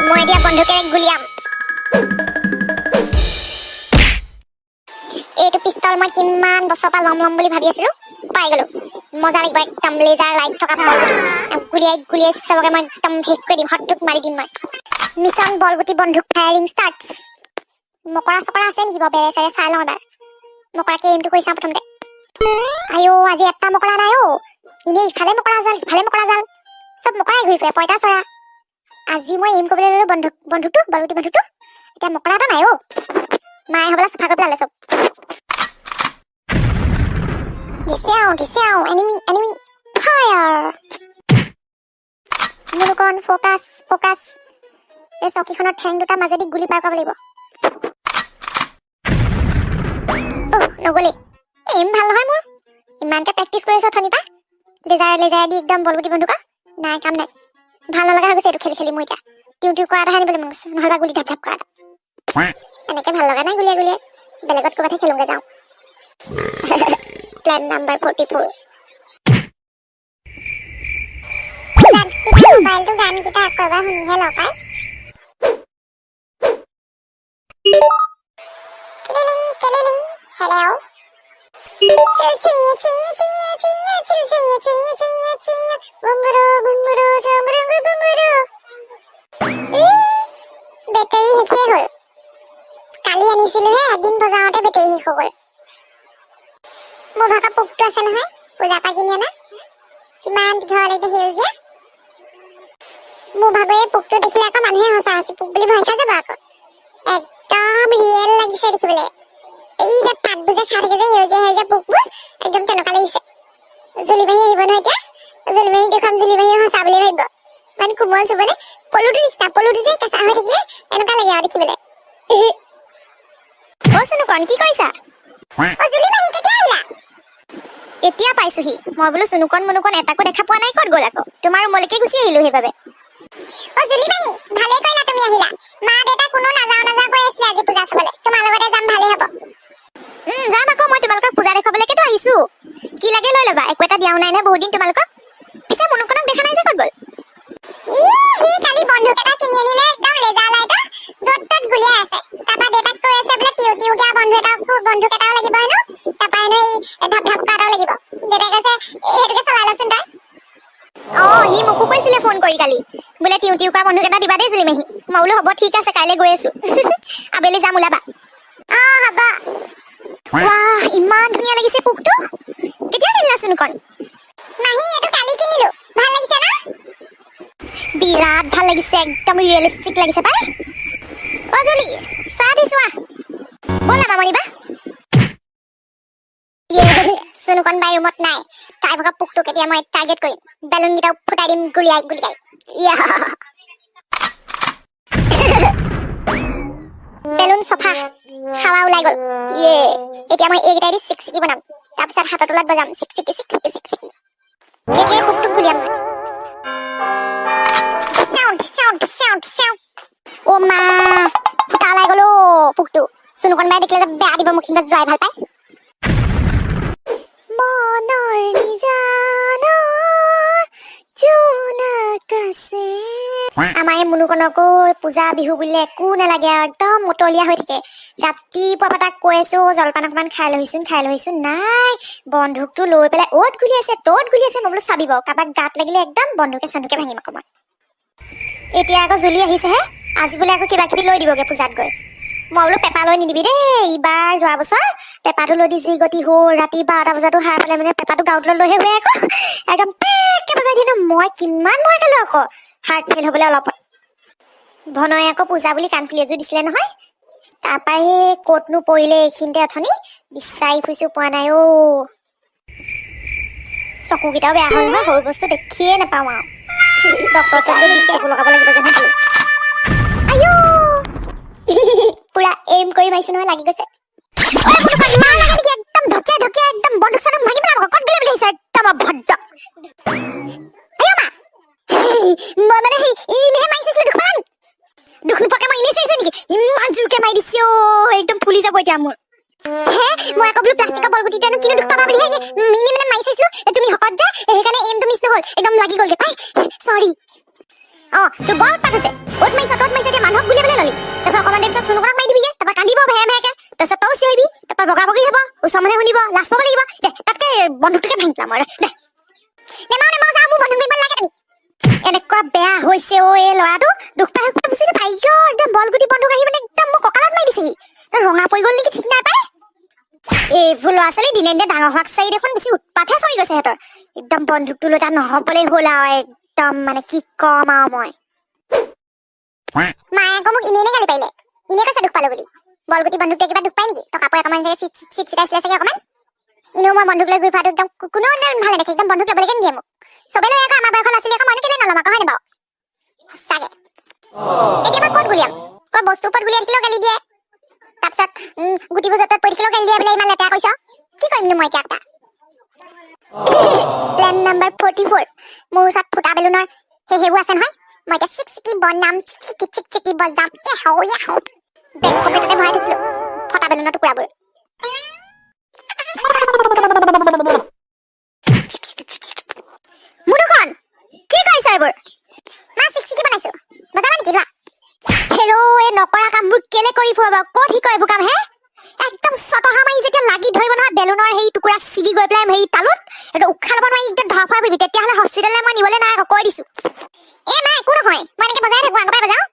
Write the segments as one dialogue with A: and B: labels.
A: মই এতিয়া বন্ধুকেৰে গুলিয়াম। এইটো পিষ্টল মই কিমান বছৰৰ পৰা ল'ম ল'ম বুলি ভাবি আছিলো, পাই গলো। মজা লাগিব একদম, লেজাৰ লাইট থকা বলগুটি। গুলিয়াই গুলিয়াই চবকে মই একদম শেষ কৰি দিম, শত্ৰুক মাৰি দিম মই। মিছন বলগুটি বন্ধুক ফায়াৰিং ষ্টাৰ্ট। মকৰা চকৰা আছে নেকি বাৰু বেৰে চেৰে, চাই লওঁ এবাৰ। মকৰাকে এইমটো কৰি চাওঁ প্ৰথমতে। আইঅ, আজি এটা মকৰা নাই অ'। এনেই ইফালে মকৰা জাল, সিফালে মকৰা জাল, চব মকৰাই ঘূৰি ফুৰে, পঁইতা চৰা। আজি মই এইম কৰিবলৈ ললো বন্ধুক, বন্ধুকটো, বলগুটি বন্ধুকটো। এতিয়া মকৰা এটা নাই অ'। মায়ে হ'বলা চফা কৰি পেলালে চব। দিছে আও, দিছে আও, এনিমি, এনিমি, ফায়াৰ! মুনুকন, ফ'কাছ, ফ'কাছ। এই চকীখনৰ ঠেং দুটা মাজেদি গুলি পাৰ কৰাব লাগিব। অহ, নগ'লেই। এইম ভাল নহয় মোৰ। ইমানকে প্ৰেক্টিচ কৰি আছো অথনিৰ পৰা লেজাৰ লেজাৰ দি একদম বলগুটি বন্ধুকা। নাই, কাম নাই। ভাল নলগা হৈ গৈছে এইটো খেলি খেলি মোৰ। এতিয়া টিউ টিউ কৰা এটাহে আনিবলৈ মন গৈছে, নহ'লে গুলি ঢাপ ঢাপ কৰা এটা। এনেকে ভাল লগা নাই গুলিয়াই গুলিয়াই, বেলেগত ক'ৰবাতহে খেলোঁগৈ যাওঁ। Plan number 44। মোবাইলটো গানকেইটা আকৌ এবাৰ শুনিহে লওঁ পাই। Killing killing, hello'. বেটেৰী শেষেই হ'ল। কালি আনিছিলোহে, এদিন বজাওঁতে বেটেৰী শেষ হৈ গ'ল। মোৰ ভাগৰ পোকটো আছে নহয়, পূজাৰ পৰা কিনি অনা, কিমান দীঘল একদম সেউজীয়া। মোৰ ভাগৰ এই পোকটো দেখিলে আকৌ মানুহে সঁচা সঁচি পোক বুলি ভয় খাই যাব আকৌ। একদম ৰিয়েল লাগিছে দেখিবলৈ। এই যে পাতবোৰ যে খাই থাকে যে সেউজীয়া সেউজীয়া পোকবোৰ, একদম তেনেকুৱা লাগিছে। জুলি মাহী আহিব নহয় এতিয়া, জুলি মাহী দেখুৱাম, জুলি মাহী সঁচা বুলি ভাবিব। ইমান কোমল চুবলে, পলুটো নিচিনা। পলুটো যে কেঁচা হৈ থাকিলে এনেকুৱা লাগে আৰু দেখিবলৈ।
B: অ চুনুকণ, কি কৰিছা?
A: অ জুলি মাহী, কেতিয়া আহিলা?
B: এতিয়া পাইছোহি মই। বোলো চুনুকণ মুনুকণ এটাকো দেখা পোৱা নাই, ক'ত গ'ল আকৌ? তোমাৰ ৰুমলৈকে গুচি আহিলো সেইবাবে।
A: অ জুলি মাহী, ভালেই কৰিলা তুমি আহিলা। মা দেউতা কোনো নাযাওঁ নাযাওঁ কৈ আছিলে আজি পূজা চাবলৈ। তোমাৰ লগতে যাম, ভালেই হ'ব।
B: যাম আকৌ, মই তোমালোকক পূজা দেখুৱাবলৈকেতো আহিছো। কি লাগে লৈ ল'বা, একো এটা দিয়াও নাই নহয় বহুত দিন তোমালোকক। পিছে মুনুকণক দেখা নাই যে, ক'ত গ'ল?
A: ই সি কালি বন্দুক এটা কিনি আনিলে, একদম লেজাৰ লাইটৰ, য'ত ত'ত গুলিয়াই আছে। তাৰপা দেউতাক কৈ আছে বোলে টিউ টিউকে বন্ধুক এটাও লাগিব হেনো, তাৰপা হেনো এই ঢাপ ঢাপ কৰা এটাও লাগিব। দেউতাই কৈছে, এই সেইটোকে চলাই লচোন তই।
B: অ, সি মোকো কৈছিলে ফোন কৰি কালি, বোলে টিউ টিউ কৰা বন্ধুক এটা দিবা দেই জুলি মাহী। মই বোলো হ'ব, ঠিক আছে, কাইলৈ গৈ আছো, আবেলি যাম, ওলাবা।
A: অ, হ'ব।
B: ৱাহ, ইমান ধুনীয়া লাগিছে পোকটো। কেতিয়া কিনিলা চুনুকণ?
A: মাহী, এইটো কালি কিনিলো। ভাল লাগিছে ন?
B: বিৰাট ভাল লাগিছে, একদম ৰিয়েলিষ্টিক লাগিছে পাই। অ জুলি, চাহ দিছো, আহ। ব'লা মামনি বা।
A: চুনুকণ বাই ৰুমত নাই। তাই ভাগৰ পোকটোক এতিয়া মই টাৰ্গেট কৰিম। বেলুনকেইটাও ফুটাই দিম গুলিয়াই গুলিয়াই। ইয়া, বেলুন চফা, হাৱা ওলাই গ'ল। ইয়ে, এতিয়া মই এইকেইটাই দি চিকচিকি বনাম, তাৰপিছত হাতৰ তলত বজাম চিকচিকি চিকচিকি চিকচিকি। এতিয়া এই পোকটোক গুলিয়াম মই। ধিচাও ধিচাও ধিচাও ধিচাও।
B: অ' মা, ফুটা ওলাই গ'ল অ' পোকটো। চুনুকণ বাই দেখিলে যে বেয়া দিব মোক, কিন্তু যোৱাই ভাল পায়। মনৰ নিজানৰ জোনাক আছে। আমাৰ এই মুনুকণকো পূজা বিহু বুলিলে একো নালাগে আৰু, একদম মতলীয়া হৈ থাকে। ৰাতিপুৱাৰ পৰা তাক কৈ আছো, জলপান অকণমান খাই লহিচোন, খাই লহিচোন। নাই, বন্ধুকটো লৈ পেলাই অ'ত গুলিয়াইছে, ত'ত গুলিয়াইছে। মই বোলো চাবি বাৰু, কাৰোবাক গাত লাগিলে একদম বন্ধুকে চন্ধুকে ভাঙিম আকৌ মই। এতিয়া আকৌ জুলি আহিছেহে, আজি বোলে আকৌ কিবা কিবি লৈ দিবগে পূজাত গৈ। মই বোলো পেপা লৈ নিদিবি দেই। ইবাৰ যোৱা বছৰ পেপাটো লৈ দি যি গতি হ'ল, ৰাতি 12টা বজাতো সাৰ পালে মানে পেপাটো গাঁৱত লৈহে শুৱে আকৌ, একদম পেককে বজাই দিয়ে ন। মই কিমান ভয় খালো আকৌ, হাৰ্ট ফেইল হ'বলৈ অলপত। ভনয়ে আকৌ পূজা বুলি কাণফুলি এযোৰ দিছিলে নহয়, তাৰপৰা সেই ক'তনো পৰিলে এইখিনিতে অথনি বিচাৰি ফুৰিছো, পোৱা নাই অ'। চকুকেইটাও বেয়া হ'ল নহয়, সৰু বস্তু দেখিয়ে নাপাওঁ আৰু। ডক্টৰ ওচৰত গৈ চকু লগাব লাগিব যেন পালো। আইঅ, পুৰা এইম কৰি মাৰিছো নহয়, লাগি গৈছে। ঐ মুনুকণ, মাৰ লাগে নেকি? একদম ঢকিয়াই ঢকিয়াই একদম বন্দুক চন্দুক ভাঙি পেলাব। ক'ত গ'লে বুলি আহিছা? একদম অভদ্ৰ। আইঅ মা, মই মানে সেই এনেহে মাৰি চাইছিলো, দুখ পালা নেকি? দুখ নোপোৱাকে মই এনেই চাইছো নেকি? ইমান জোৰকে মাৰি দিছে অ', একদম ফুলি যাব এতিয়া মোৰ। হে, মই আকৌ বোলো প্লাষ্টিকৰ বলগুটিটানো কিনো দুখ পাবা বুলিহে এনেই মানে মাৰি চাইছিলো। তুমি শকত যে, সেইকাৰণে এইমটো মিছ নহ'ল, একদম লাগি গ'লগে পাই। চৰি। অ, তোৰ বৰ উৎপাত হৈছে। অ'ত অ'ত মাৰিছ ত'ত মাৰিছ, এতিয়া মানুহক গুলিয়াবলৈ ললি। তাৰপিছত অকণমান দেৰি পিছত চুনুকণক মাৰি দিবিগে, তাৰপৰা কান্দিব ভেহে ভেহেকে, তাৰপিছত তও চিঞৰিবি, তাৰপৰা বগা বগী হ'ব, ওচৰ মানুহে শুনিব, লাজ পাব লাগিব। দে, তাতকে বন্দুকটোকে ভাঙি পেলাম আৰু দে। নেমাও নেমাও, যাওঁ, মোৰ বন্দুক মাৰিব লাগে। তুমি এনেকুৱা বেয়া হৈছে অ' এই ল'ৰাটো, দুখ পাই বুজি নাপায়। আইঅ, একদম বলগুটি বন্দুক আহি মানে একদম মোৰ কঁকালত মাৰি দিছেহি, ৰঙা পৰি গ'ল নেকি ঠিক নাই পাই। এইবোৰ ল'ৰা ছোৱালী দিনে দিনে ডাঙৰ হোৱাক চাই দেখোন বেছি উৎপাতহে চলি গৈছে সিহঁতৰ। একদম বন্দুকটো লৈ তাত নহ'বলৈ হ'ল আৰু একদম মানে কি কম আৰু মই।
A: মায়ে আকৌ মোক এনেই এনেই গালি পাৰিলে, এনেই কৈছে দুখ পালো বুলি। বলগুটি বন্দুকটোৱে কিবা দুখ পায় নেকি? টকা পই অকণমান চাগে চিট চিট চিটাইছিলে চাগে অকণমান। এনেও মই বন্দুক লৈ ঘূৰি ফুৰাটো একদম কোনেও ভালে নেদেখে, একদম বন্দুক ল'বলৈকে নিদিয়ে মোক। চবে লৈ আকৌ আমাৰ বয়সৰ ল'ৰা ছোৱালী, আকৌ মইনো কেলৈ নল'ম আকৌ, হয়নে বাৰু? সঁচাকে এতিয়া মই ক'ত গুলিয়াম? ক'ত বস্তুৰ ওপৰত গুলিয়াই থাকিলেও গালি দিয়ে, তাৰপিছত গুটিবোৰ য'ত ত'ত পৰি থাকিলেও গালি দিয়ে, বোলে ইমান লেতেৰা কৰিছ। কি কৰিমনো মই এতিয়া? এটা প্লেন নাম্বাৰ 44। মোৰ ওচৰত ফুটা বেলুনৰ সেইবোৰ আছে নহয়, মই এতিয়া চিক চিকি বনাম, চিকি চিক চিকি বজাম। এ হৌ এ হৌ, বেক পকেটতে ভৰাই থৈছিলো ফটা বেলুনৰ টুকুৰাবোৰ।
B: মুনুকণ, কি কৰিছ এইবোৰ?
A: মা, চিক চিকি বনাইছো, বজাবা নেকি? লোৱা।
B: হেৰ', এই নকৰা কামবোৰ কেলে কৰি ফুৰ বাৰু? ক'ত শিক এইবোৰ কাম হে? একদম চটহা মাৰি যেতিয়া লাগি ধৰিব নহয়, বেলুনৰ সেই টুকুৰা ছিগি গৈ পেলাই হেৰি তালুত এইটো উশাহ ল'ব নোৱাৰি একদম ধৰফৰাই পৰিবি। তেতিয়াহ'লে হস্পিটেললৈ মই নিবলৈ নাই আকৌ, কৈ দিছো।
A: এ মা, একো নহয়, মই এনেকে বজাই থাকো, আগৰ পৰাই বজাওঁ।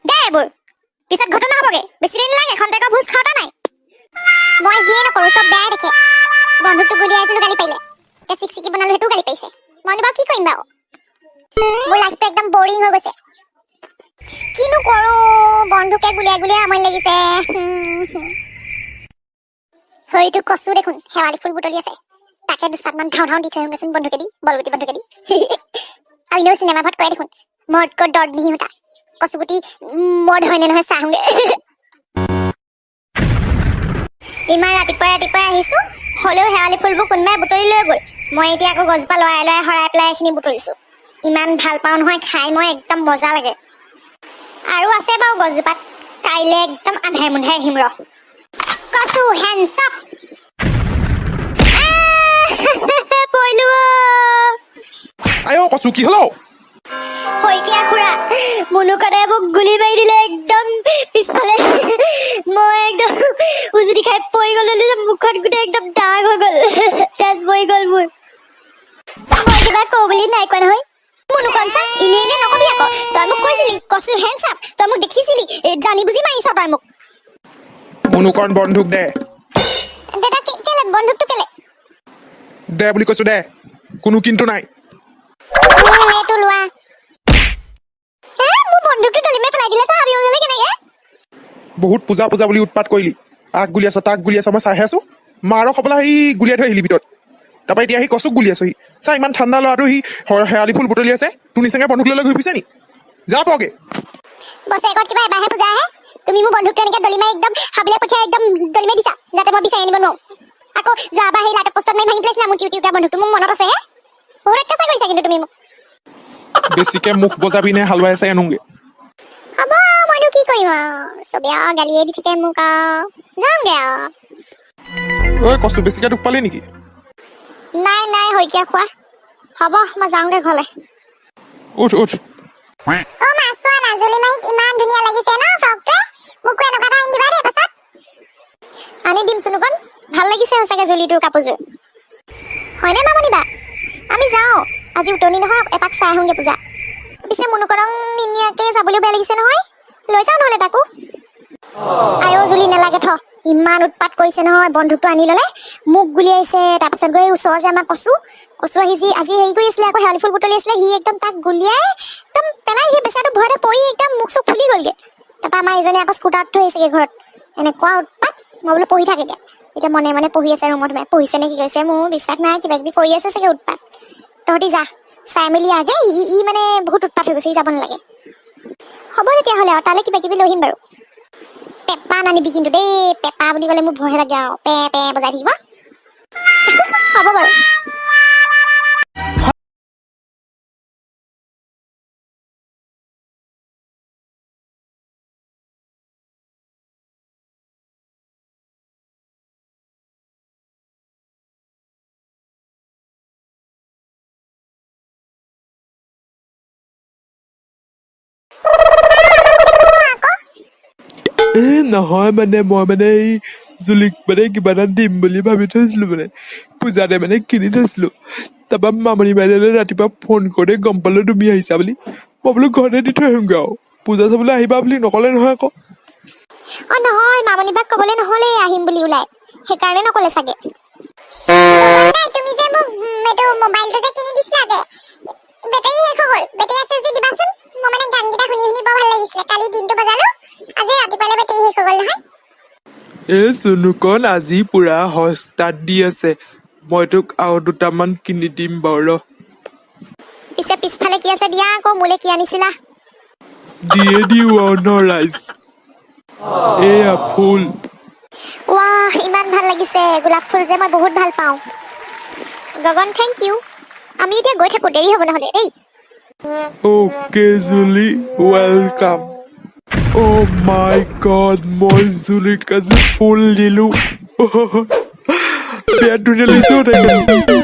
B: দে এইবোৰ, পিছত ঘটনা হ'বগে, বেছি দিন নালাগে, খন্তেকৰ ভোজ খাওঁতা নাই।
A: মই যিয়ে নকৰো চব বেয়াই দেখে। বন্ধুকটো গুলিয়াইছিলো গালি পাৰিলে, এতিয়া চিক চিকি বনালো সেইটোও গালি পাৰিছে। মইনো বাৰু কি কৰিম বাৰু? মোৰ লাইফটো একদম বৰিং হৈ গৈছে, কিনো কৰো? বন্ধুকে গুলিয়াই গুলিয়াই আমনি লাগিছে। হয়তো কচু দেখোন শেৱালি ফুল বুটলি আছে, তাকে দুচাটমান ধাও ধাও দি থৈ আহোঁগেচোন বন্ধুকে দি, বলগুটি বন্ধুকে দি। আৰু এনেও চিনেমা ঘৰত কয় দেখোন, মদ ক দৰ্দ নিহি হোতা, কচুগুটি মদ হয়নে নহয় চাই আহোঁগে।
B: ইমান ৰাতিপুৱাই ৰাতিপুৱাই আহিছো, হ'লেও শেৱালি ফুলবোৰ কোনোবাই বুটলি লৈ গ'ল। মই এতিয়া আকৌ গছজোপা লৰাই লৰাই সৰাই পেলাই এইখিনি বুটলিছো। ইমান ভাল পাওঁ নহয় খাই মই, একদম মজা লাগে। আৰু আছে বাৰু গছজোপাত, কাইলৈ একদম আন্ধাৰে মুন্ধাৰে আহিম ৰহ। কচু হেণ্ডছ আপ। পৰিলো অ'।
C: আই অ' কচু, কি হ'ল?
B: শইকীয়া খুৰা, মুনুকণে মোক গুলি মাৰি দিলে একদম পিছফালে। মই একদম উজুতি খাই পৰি গ'লো, মুখত গোটেই একদম দাগ হৈ গ'ল, তেজ বহি গ'ল মোৰ। মই কিবা কওঁ বুলি নাই কোৱা নহয়। মুনুকণ চা, এনেই এনেই নকবি আকৌ। তই মোক কৈছিলি কচু হেণ্ডছ আপ, তই মোক দেখিছিলি, জানি বুজি মাৰিছ তই মোক।
C: মুনুকণ, বন্ধুক দে।
A: দেউতা, কেলে বন্ধুকটো কেলে?
C: দে বুলি কৈছো দে, কোনো কিন্তু নাই।
A: এইটো লোৱা।
B: এ, মোৰ বন্ধুকটো দলিমাৰি পেলাই দিলে, তই ভাবি গ'লে কেনেকে?
C: বহুত পূজা পূজা বুলি উৎপাত কৰিলি, আগ গুলিয়াছ তাক গুলিয়াছ, মই চাইহে আছো। মাৰক হ'বলা সি গুলিয়াই থৈ আহিলি ভিতৰত, তাৰপৰা এতিয়া সি কচুক গুলিয়াইছহি। চা, ইমান ঠাণ্ডা ল'ৰাটো সি শেৱালি ফুল বুটলি আছে, তোৰ নিচিনাকে বন্ধুক লৈ ঘূৰি ফুৰিছে নি? যা পগে।
A: বছৰেকত কিবা এবাৰহে পূজা আহে, তুমি মোৰ বন্ধুকটো এনেকে দলি মাৰি একদম হাবিলে পঠিয়াই একদম দলি মাৰি দিছা, যাতে মই বিচাৰি আনিব নোৱাৰো। আকৌ যোৱাবাৰ সেই লাইটৰ পোষ্টত মাৰি ভাঙি পেলাইছিলা মোৰ টিউ টিউকা বন্ধুকটো, মোৰ মনত আছে হে। বহুত অত্যাচাৰ কৰিছা কিন্তু তুমি মোক।
C: বেছিকে মুখ বজাবি নে হালোৱাই চাই আনোগে?
A: হ'ব, মইনো কি কৰিম আৰু, চবে আৰু গালিয়ে দি থাকে মোক আৰু, যাওঁগে আৰু।
C: ঐ কচু, বেছিকে দুখ পালি নেকি?
B: নাই নাই শইকীয়া খোৱা, হ'ব, মই যাওঁগে ঘৰলৈ।
C: উঠ উঠ।
A: অ' মা, চোৱা না, জুলি মাহীক ইমান ধুনীয়া লাগিছে ন ফ্ৰকটোৱে, মোকো এনেকুৱা এটা আনি দিবা দেই পাছত।
B: আনি দিম চুনুকণ, ভাল লাগিছে সঁচাকে জুলিটোৰ কাপোৰযোৰ, হয়নে মামনি বা? আমি যাওঁ, আজি উটনি নহয়, এপাক চাই আহোঁগে পূজা। পিছে মুনুকণক নিনিয়াকে যাবলৈও বেয়া লাগিছে নহয়, লৈ যাওঁ নহ'লে তাকো। আয়ো জুলি, নালাগে থ, ইমান উৎপাত কৰিছে নহয়, বন্ধুকটো আনি ল'লে, মোক গুলিয়াইছে। তাৰপিছত গৈ ওচৰৰ যে আমাৰ কচু, কচু আহি যি আজি হেৰি কৰি আছিলে আকৌ, শেৱালি ফুল বুটলি আছিলে, সি একদম তাক গুলিয়াই একদম পেলাই সি বেচেৰাটো ভয়তে পৰি একদম মুখ চুখ ফুলি গ'লগে। তাৰপৰা আমাৰ এজনে আকৌ স্কুটাৰত থৈ আহিছেগৈ ঘৰত। এনেকুৱা উৎপাত, মই বোলো পঢ়ি থাক এতিয়া, এতিয়া মনে মনে পঢ়ি আছে ৰুমত সোমাই, পঢ়িছে নে কি কৰিছে মোৰ বিশ্বাস নাই, কিবা কিবি কৰি আছে চাগে উৎপাত। তহঁতি যা, চাই মেলি আহগে, ই মানে বহুত উৎপাত হৈ গৈছে, ই যাব নালাগে। হ'ব তেতিয়াহ'লে আৰু, তালৈ কিবা কিবি লৈ আহিম বাৰু। পেপা নানিবি কিন্তু দেই, পেপা বুলি ক'লে মোৰ ভয়হে লাগে আৰু, পে পে বজাই থাকিব। হ'ব বাৰু।
D: এ নহয়, মানে মই মানে এই জুলিক মানে কিবা এটা দিম বুলি ভাবি থৈছিলো, মানে পূজাতে মানে কিনি থৈছিলো। তাৰপৰা মামনি বাইদেউলে ৰাতিপুৱা ফোন কৰোঁতে গম পালো তুমি আহিছা বুলি। মই বোলো ঘৰতে দি থৈ আহিমগৈ আৰু। পূজা চাবলৈ আহিবা বুলি নক'লে নহয় আকৌ।
B: অ নহয়, মামনি বাক ক'বলৈ নহ'লেই আহিম বুলি ওলাই, সেইকাৰণে নক'লে চাগে।
A: নাই, তুমি যে মোক এইটো মোবাইলটো যে কিনি দিছিলা যে, বেটাৰী শেষ হৈ গ'ল। বেটাৰী আছে যদি দিবাচোন। মোৰ মানে গানকেইটা শুনি শুনি বৰ ভাল লাগিছিলে। কালি দিনটো বজালো, আজি ৰাতিপুৱালে বেটাৰী শেষ হৈ গ'ল নহয়।
D: এ চুনুকণ, আজি পুৰা সস্তাত দি আছে। মই তোক আৰু দুটামান কিনি দিম বাৰু, ৰ।
B: পিছে পিছফালে কি আছে দিয়া আকৌ, মোলে কি আনিছিলা?
D: দিয়ে দিওঁ আৰু ন ৰাইজ। এয়া ফুল।
B: ৱাহ, ইমান ভাল লাগিছে। গোলাপ ফুল যে মই বহুত ভাল পাওঁ। গগন, thank U. আমি এতিয়া গৈ থাকোঁ, দেৰি হ'ব নহ'লে দেই।
D: Okay Julie, welcome. Oh my god, মই জুলিক আজি ফুল দিলো। বিৰাট ধুনীয়া লাগিছে অ তাইক।